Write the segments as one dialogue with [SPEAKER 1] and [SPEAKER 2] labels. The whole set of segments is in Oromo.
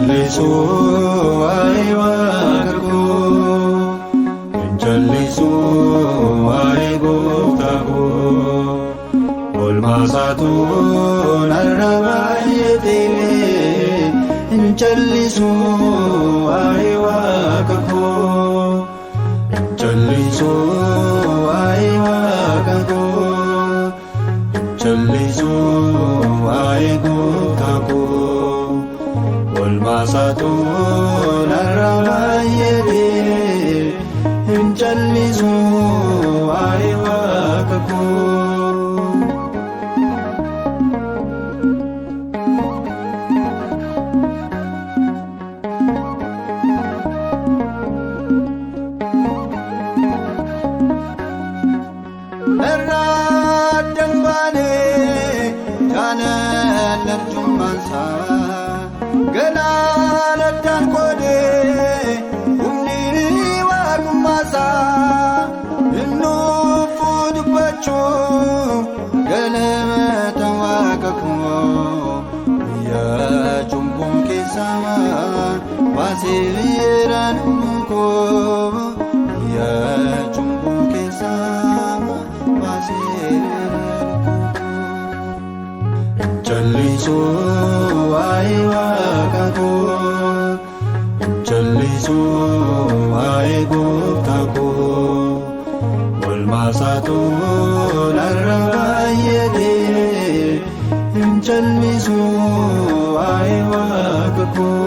[SPEAKER 1] Callisuu waa'ee waaqa koo, hin callisuu waa'ee gooftaa koo. Olmaasaatu narra baay'atee, hin callisuu waa'ee waaqa koo. Hin callisuu waa'ee waaqa koo, hin callisuu waa'ee gooftaa koo. Olmaasaatu narra baay'atee, hin callisuu waa'ee waaqa koo. Narraa dambaanee jaalala arjummaansaa galaana addaan qoodee, humni waaqummaasaa innuufuu dubbachuu galata waaqa koo. Guyyaa cubbuun keessaa baaseera lubbuu koo, guyyaa cubbuun keessaa baaseera lubbuu koo. Callisuu waa'ee waaqa koo, callisuu waa'ee gooftaa koo. Olmaasaatu narra baay'atee, hin callisuu waa'ee waaqa koo.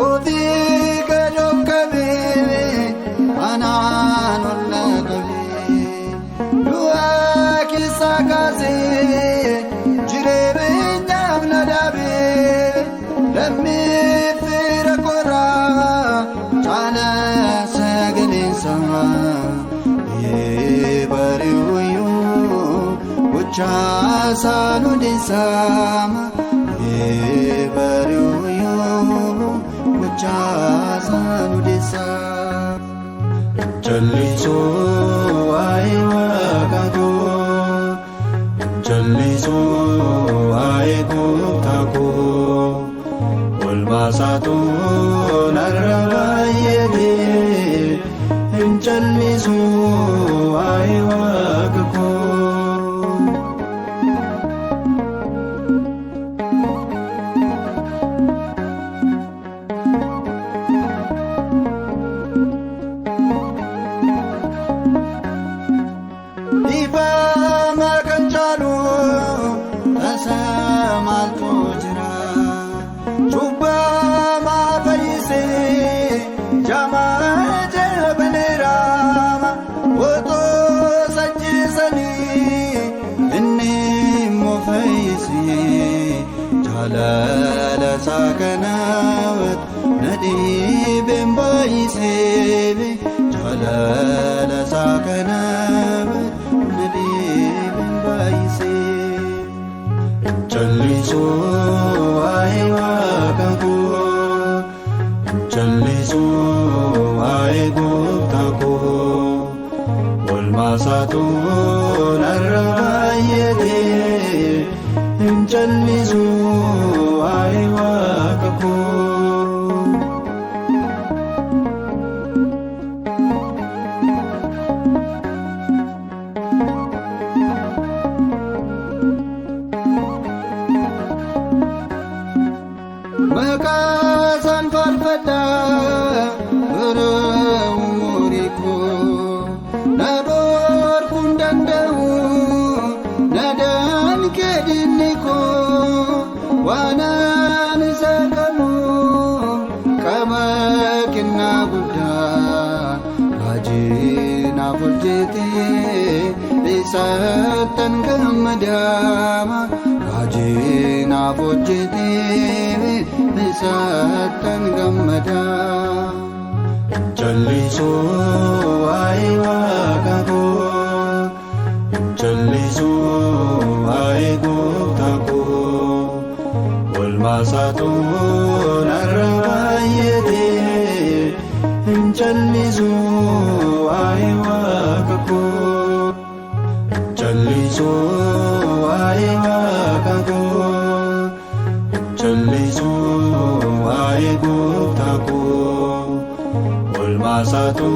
[SPEAKER 1] Ofii gad of qabee anaan ol na qabee, du'aa keessaa kaasee jireenyaaf na dhaabee, lammii fira koraa caala sagaleensa bari'uyyuu gochaasaa nu deessaama, bari'uyyuu gochaasaa nu deessaa. Callisuu waa'ee waaqa koo, callisuu waa'ee gooftaa koo. Olmaasaatu narra baay'atee, hin callisuu waa'ee waaqa koo. Dhiifama kan caalu tasa maaltu jira? Cubbamaa fayyisee jaamaa jabaneera, otoo sajjisanii inni immoo fayyisee. Jaalala isaa kanaaf na dhiibeen baay'isee, jaalala isaa kanaaf na dhiibeen baay'isee. Callisuu waa'ee waaqa koo, callisuu waa'ee gooftaa koo. Olmaasaatu narra baay'atee, hin callisuu waa'ee waaqa koo. Maqaa isaan faarfadhaa bara umurii koo, na dhorkuu hin danda'u nadaan kedinni koo. Waanaan isa qabu qaba kennaa guddaa, raajii naaf hojjetee isattan gammadaama, raajii naaf hojjetee isattan gammadaa. Callisuu waa'ee waaqa koo, callisuu waa'ee gooftaa koo. Olmaasaatu narra baay'atee. Callisu waa'ee waaqa koo, callisu waa'ee waaqa koo, callisu waa'ee gooftaa koo, olmaasaatu